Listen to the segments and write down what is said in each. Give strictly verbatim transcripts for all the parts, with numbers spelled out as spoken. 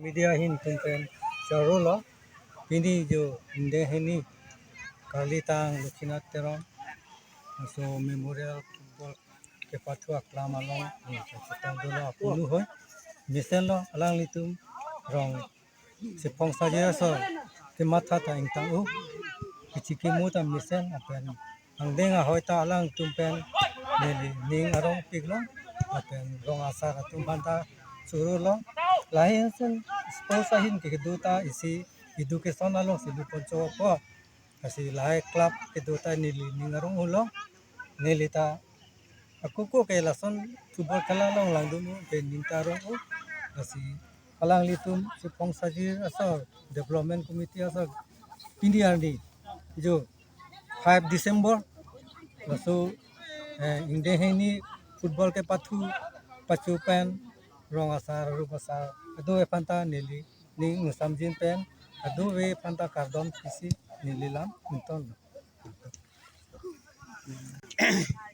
Media ahin tum pen choro lo, pini jo ingdeng hini Karlitang Lokinath Teron aso Memorial Football kepathu aklam along, eh, chetong dolo apunu hoi. Mesen lo alanglitum rong Chiphong Sajir aso kematha ta ingtang-o, kachikimo ta mesen lapen angdeng ahoi ta alangtum pen neli ning arong piklo, lapen rong asar atum aphan ta choro lo. Lahai ason sports ahin kedo ta isi education alongsi lupon cho apot, lasi lahai club kedo ta neli ning arong-o lo. Neli ta akoko ke lason football khela along langdun-o ke ning ta arong-o. Lasi alanglitum Chiphong Sajir aso development committee aso pini arni jo five December laso, eh, ingdeng hini football kepathu pacho pen rong asar rup asar kedo aphan ta neli ning ingsamjin pen kedo ave aphan ta kardom pisi neli lam ingtonlo.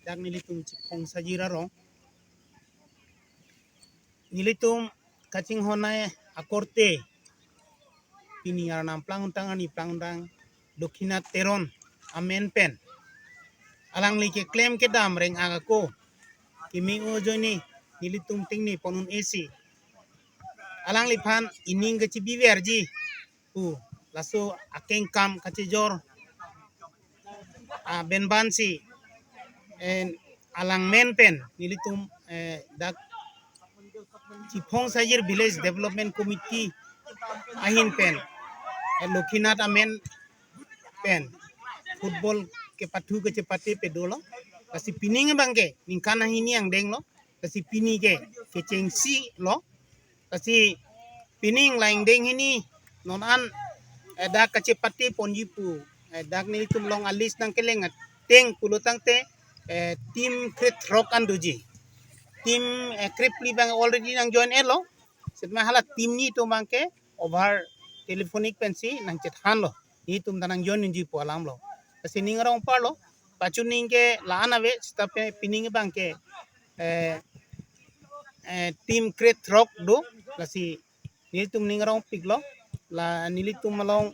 Dak nelitum Chiphong Sajir arong, nelitum kachinghon-ai akorte pini Arnam plangtang ani plangtang Lokinath Teron amen pen alangli keklem kedam reng-ak ako keme-o ajoine nelitum tingni pon un-esi alangliphan ining kachibiverji pu laso akengkam kachijor, ah, benbansi, eh, alang men pen nelitum, eh, dak Chiphong Sajir Village Development Committee ahin pen, eh, Lokinath amen pen football kepathu kachepate pado lo. Lasi pining abangke ningkan ahini angdeng lo. Lasi pini ke kechengsi lo. Lasi pining la ingdeng hini non an, eh, dak kachepate ponji pu, eh, dak nelitum along a-list nangkeleng ateng pulo tangte, eh, team krethrok an doji. Team, eh, krephli abang already nang join-etlo. Setame hala team ni atum abangke over telephonic pensi nangchethanlo. Nelitum ta nang join unji pu alam lo. Lasi ning arong parlo. Pachuning ke la-an ave, seta pe pining abangke, eh, eh, team krethrok do, lasi nelitum ning arong piklo, la nelitum along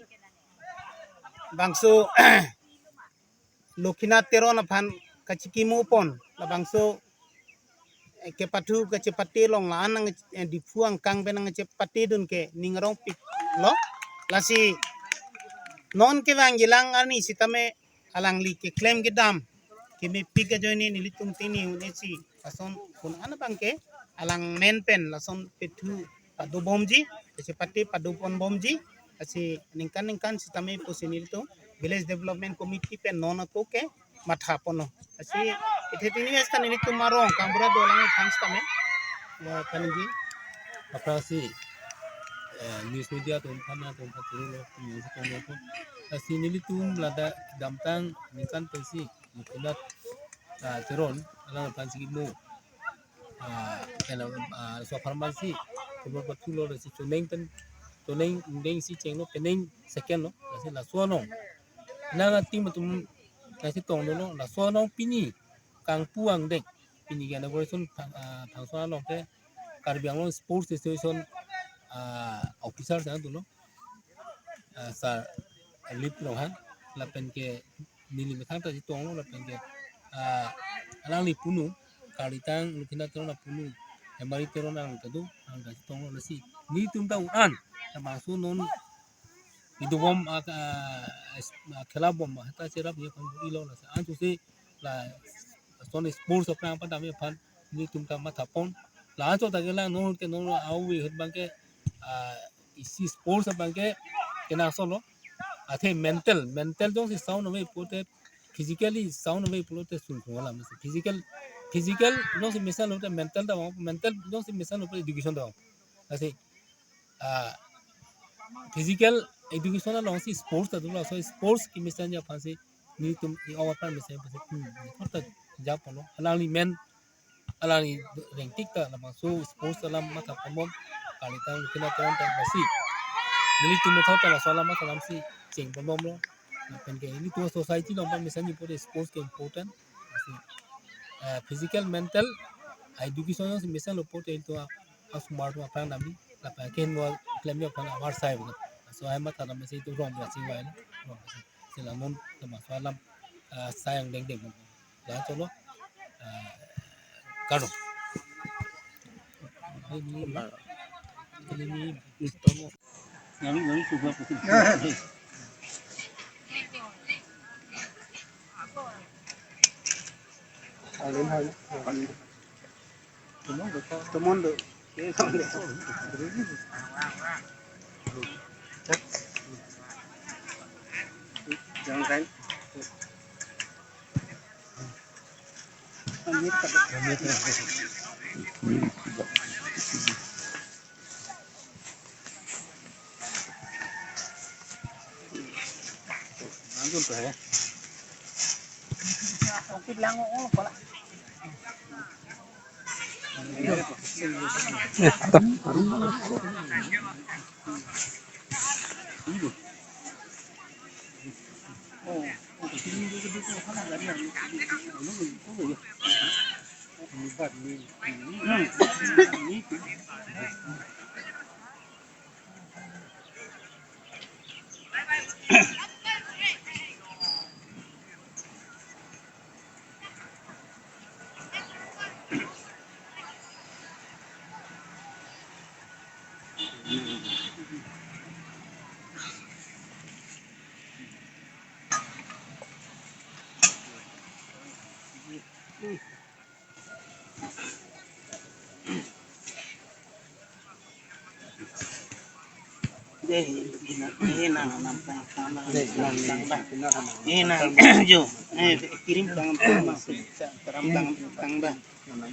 bangso Lokinath Teron aphan kachikimo pon, labangso, eh, kepathu kachepate along la-an nang, eh, Diphu angkang pen nangchepatedun ke ning arong piklo, lasi non kevang jilang arni sitame alangli keklem kedam kemepik ajoine nelitum tingni un-esi lason kun an abangke alang men pen lason pethu padobomji, kachepate padoponbomji, lasi ningkan ningkan sitame pusi nelitum Village Development Committee pen non ako ke matha ponlo. Lasi ithe tini mes ta nelitum arong kangbura dolang thanks tame, eh, kaningje. Aphrangsi, eh, news media atum aphan atum aphan choro lo, news atum lo. Lasi nelitum ladak damtang ningkan pensi Lokinath, ah, Teron alangphan chikimo, ah, kena, ah, so apharman si football pathu lo, lasi choneng pen, choneng ingdeng si chenglo, peneng second lo, lasi laso anong nang a-team atum lasi tong dolo, laso anong pini kangpu angdeng, pini ke inauguration thang, ah, thangso along ke Karbi Anglong Sports Association, ah, officer sang dolo, ah, Sir Lip Ronghang, lapen ke neli methang ta chetonglo, lapen ke, ah, alangli apunu, Karlitang Lokinath Teron apunu, Hemari Teron along kedo, along ta chetonglo, lasi nelitum ta un-an, labangso non kedobom, ah, ah, es-, ah, khela bom, ah, ta cherap ni aphan ilo, lasi anchotsi lason sports aphrang padam aphan nelitum ta matha pon. La anchot ta kelang, non ke non awi ahut abangke, ah, isi sports abangke kenangsot lo. Athe mental, mental jongsi sound ave pulote, physically sound ave pulote sungkung alam si. Physical, physical jongsi mesen lote mental ta vang, mental jongsi mesen lote education ta vang. Lasi, ah, physical education alongsi sports ta dolo, laso sports kemesenji aphansi nelitum i-ong aphan mesen aphansi, hmm, ni kota ja ponlo. Alangli men, alangli rengtik ta labangso sports alam matha ponbom, Karlitang Lokinath Teron ta, lasi nelitum methot ta laso alam matha alamsi cheng ponbomlo. Lapen ke nelitum society along pa mesenji pulote sports ke important. Lasi, eh, physical, mental, education alongsi mesen lo pulote ilitum a, asomar atum aphrang damji. Lapen akin mo klem yok pala war sai bo. So ai matha na mesi tu rong ya si wai, rong si. Sila non teman so alam, ah, sayang dengdeng. La cholo. Ah, karo. Ini, ini, ini. Tomon do. Jangan. Dei, ina, ina, nam tang, tang, tang, tang, ina, jo, eh, kirim tang, tang, tang, tang, tang, tang,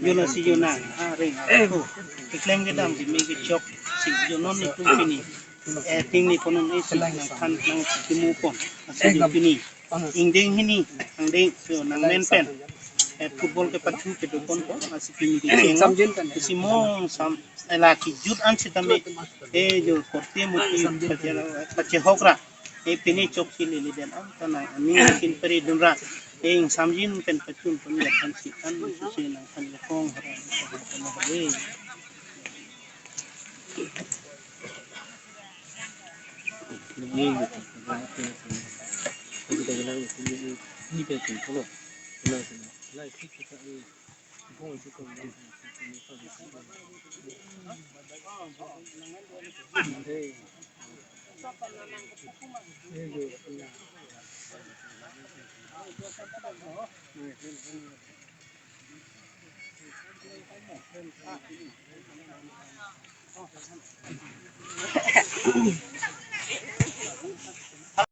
jo, lo si jo na, ah, ring, oh, keklem kedam, di me kechok, si jo non ni tu pini, eh, ting ni konon ni si nangthan, nangkimu pon, si jo pini. Ingdeng hini, angdeng, so, nangmen pen. Eh, football kepachu kedo ponpo, lasi pini kecheng. Isi mo, sam, eh, la kejut an sitame. Eh, jo, korte muti, pache, pachehok ra. Eh, pini chok si lele den an, ta nang, ani kin peri dun ra. Eh, ingsamjin pen pachun pon ya kan si an, si nangthan ya kong, hara, hara, hara, hara.